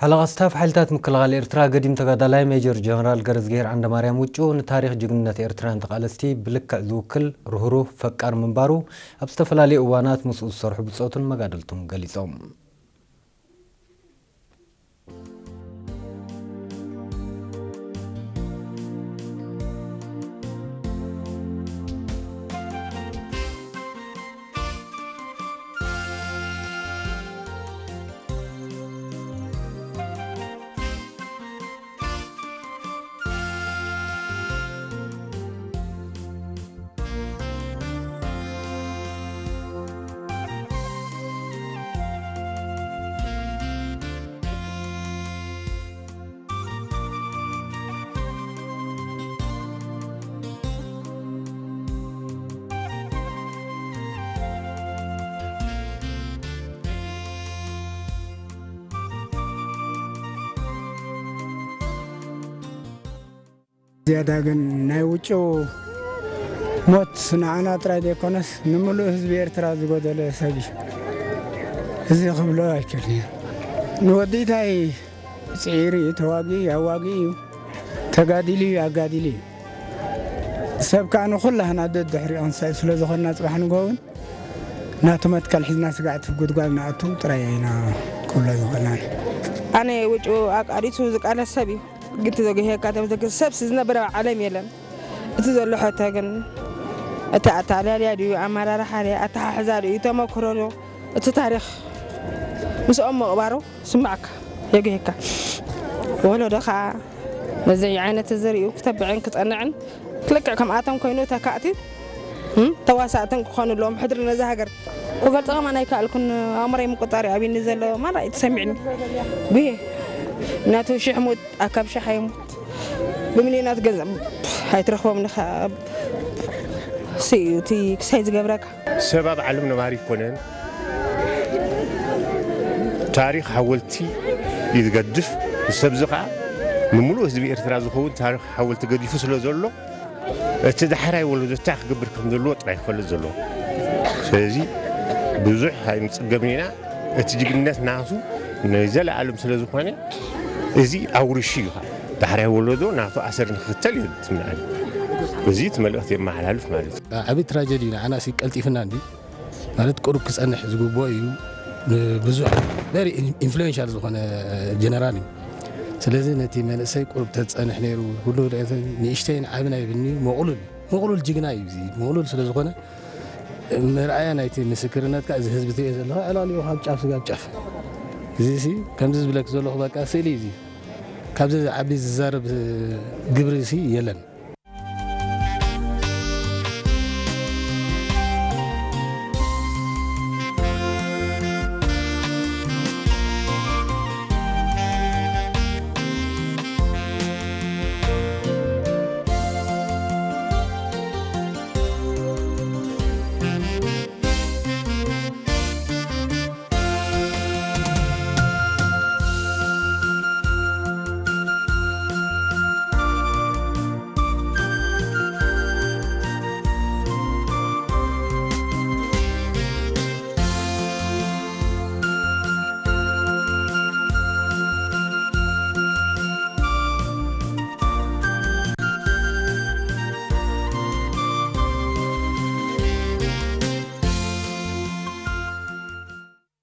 ሓለቓ ስታፍ ሓይልታት ምክልኻል ኤርትራ ገዲም ተጋዳላይ ሜጀር ጀነራል ገረዝግሄር ዓንደማርያም ውጩ ንታሪኽ ጅግንነት ኤርትራን ተቓለስቲ ብልክዕ ዝውክል ርህሩህ ፈቃር ምንባሩ ኣብ ዝተፈላለዩ እዋናት ምስኡ ዝሰርሑ ብጾቱን መጋድልቱን ገሊጾም። ዝያዳ ግን ናይ ውጭው ሞት ንዓና ጥራይ ዘይኮነስ፣ ንምሉእ ህዝቢ ኤርትራ ዝጎደለ ሰብ እዩ። እዚ ክብሎ ኣይክእልን እየ። ንወዲታይ ጽዒሩ እዩ፣ ተዋጊኡ እዩ፣ ኣዋጊኡ እዩ፣ ተጋዲሉ እዩ፣ ኣጋዲሉ እዩ። ሰብ ከኣ ንኹላህና ደድሕሪኡ ክንሳዩ ስለ ዝኾንና፣ ጽባሕ ንግሆ እውን ናቱ መትከል ሒዝና ስጋዕቲ ጉድጓድ ንኣቱ ጥራይ ኢና ክብሎ ዝኽእልና። ኣነ ውጭ ኣቃዲሱ ዝቃለስ ሰብ እዩ። ግንቲ ዘግሄካ ተመዘግብ ሰብስ ዝነብረ ዓለም የለን። እቲ ዘሎ ሕቶ ግን፣ እቲ ኣተኣላልያ ድዩ፣ ኣመራርሓ ድዩ፣ ኣተሓሕዛ ድዩ፣ ተመክሮ ድዩ፣ እቲ ታሪኽ ምስኦም ምቕባሩ ስማዕካ፣ የግሄካ። ወለዶ ኸዓ ነዚ ዓይነት ዘርእዩ ክተብዕን ክጸንዕን፣ ልክዕ ከምኣቶም ኮይኑ ተካእቲ፣ እም፣ ተዋሳእትን ክኾኑ ኣለዎም። ሕድሪ ነዛ ሃገር ክገልጾ ከማን ኣይከኣልኩን። ኣእምሮይ ምቁጣር እዩ ኣብኒ ዘሎ። ማራ እዩ ተሰሚዕኒ። ብሄ ናቱ ሽሕ ሙት ኣካብ ሽሕ ኣይሙት። ብሚልዮናት ገንዘብ ኣይትረኽቦም ንኻ። ሲ-፣ እቲ ክሳይ ዝገብረካ። ሰብ ኣብ ዓለም ነባሪ ኣይኮነን። ታሪኽ ሓወልቲ እዩ ዝገድፍ። ንሰብዚ ኸዓ ንምሉእ ህዝቢ ኤርትራ ዝኸውን ታሪኽ ሓወልቲ ገዲፉ ስለ ዘሎ፣ እቲ ዳሕራይ ወለዶ እንታይ ክገብር ከም ዘለዎ ጥራይ ክፈልጥ ዘለዎ። ስለዚ ብዙሕ ኣይንጽገምን ኢና። እቲ ጅግንነት ናቱ ናይ ዘለኣለም ስለ ዝኾነ፣ እዚ ኣውርሹ እዩ ኸዓ። ዳሕራይ ወለዶ ናቱ ኣሰር ንክኽተል እዩ ትምንዓኒ። እዚ እቲ መልእኽቲ የመሓላልፍ ማለት እዩ። ዓቢ ትራጀዲ እዩ። ንዓና ሲ ቀልጢፍና እንዲ ማለት ቁሩብ ክጸንሕ ዝግብኦ እዩ። ብዙሕ very ኢንፍሉዌንሻል ዝኾነ ጀነራል እዩ። ስለዚ ነቲ መንእሰይ ቁሩብ ተጸንሕ ነይሩ። ኩሉ ንእሽተይን ዓብን ኣይብልኒ፣ መቑሉል፣ መቑሉል ጅግና እዩ። እዚ መቑሉል ስለ ዝኾነ፣ መርኣያ ናይቲ ምስክርነት ከኣ እዚ ህዝቢ ትርእዮ ዘለኻ፣ ዕላልኡ ካብ ጫፍ ስጋብ ጫፍ። እዚ ሲ ከምዚ ዝብለክ ዘለኹ በቃ ስእሊ እዩ። እዚ ካብዚ ዝዓቢ ዝዛረብ ግብሪ ሲ የለን።